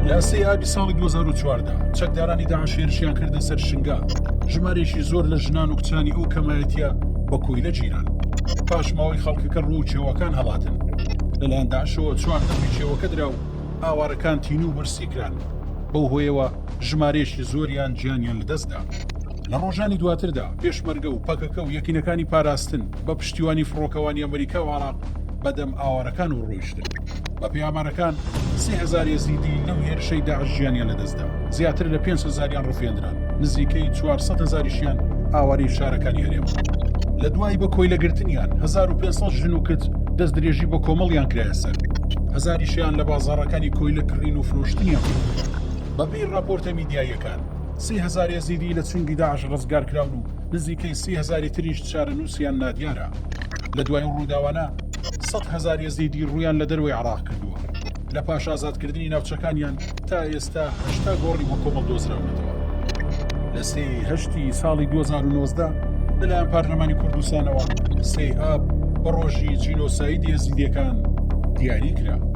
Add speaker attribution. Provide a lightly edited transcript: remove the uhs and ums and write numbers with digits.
Speaker 1: لە سێی ئابی ساڵی 2014 چەکدارانی داعش هێرشیان کردە سەر شنگال، ژمارەیەکی زۆر لە ژنان و کچانی ئەو کەمایەتییە بە کۆیلە گیران. پاشماوەی خەڵکەکە ڕوو کێوەکان هەڵاتن. لەلایەن داعشەوە چواردەوری کێوەکە درا و ئاوارەکان تینوو و برسی کران، بەو هۆیەوە ژمارەیەکی زۆریان گیانیان لەدەستدا. لە ڕۆژانی دواتردا پێشمەرگە و پەکەکە و یەکینەکانی پاراستن بە پشتیوانی فڕۆکەوانی ئەمریکا و عێراق بەدەم ئاوارەکانەوە ڕۆیشتن. بەپێی ئامارەکان 3000 ئێزیدی لەو هێرشەی داعش گیانیان لەدەستدا، زیاتر لە 5000یان ڕفێندران، نزیکەی 400 هەزاریشیان ئاوارەی شارەکانی هەرێم بوون. لە دوای بە کۆیلەگرتنیان 1500 ژن و کچ دەستدرێژی بە کۆمەڵیان کرایە سەر، هەزاریشیان لە بازاڕەکانی کۆیلە کڕین و فرۆشتنیان بوو. بەپێی ڕاپۆرتە میدیاییەکان 3000 ئێزیدی لە چنگی داعش ڕزگارکراون و نزیکەی 3000 تریش چارەنووسیان نادیارە. لە دوای ئەو ڕووداوانە 100,000 ئێزیدی ڕوویان لە دەرەوەی عێراق کردووە. لە پاش ئازادکردنی ناوچەکانیان تا ئێستا 80 گۆڕی بەکۆمەڵ دۆزراونەتەوە. لە سێ هەشتی ساڵی 2019 لەلایەن پارلەمانی کوردستانەوە سێ ئاب بە ڕۆژی جینۆسایدی ئێزیدیەکان دیاری کرا.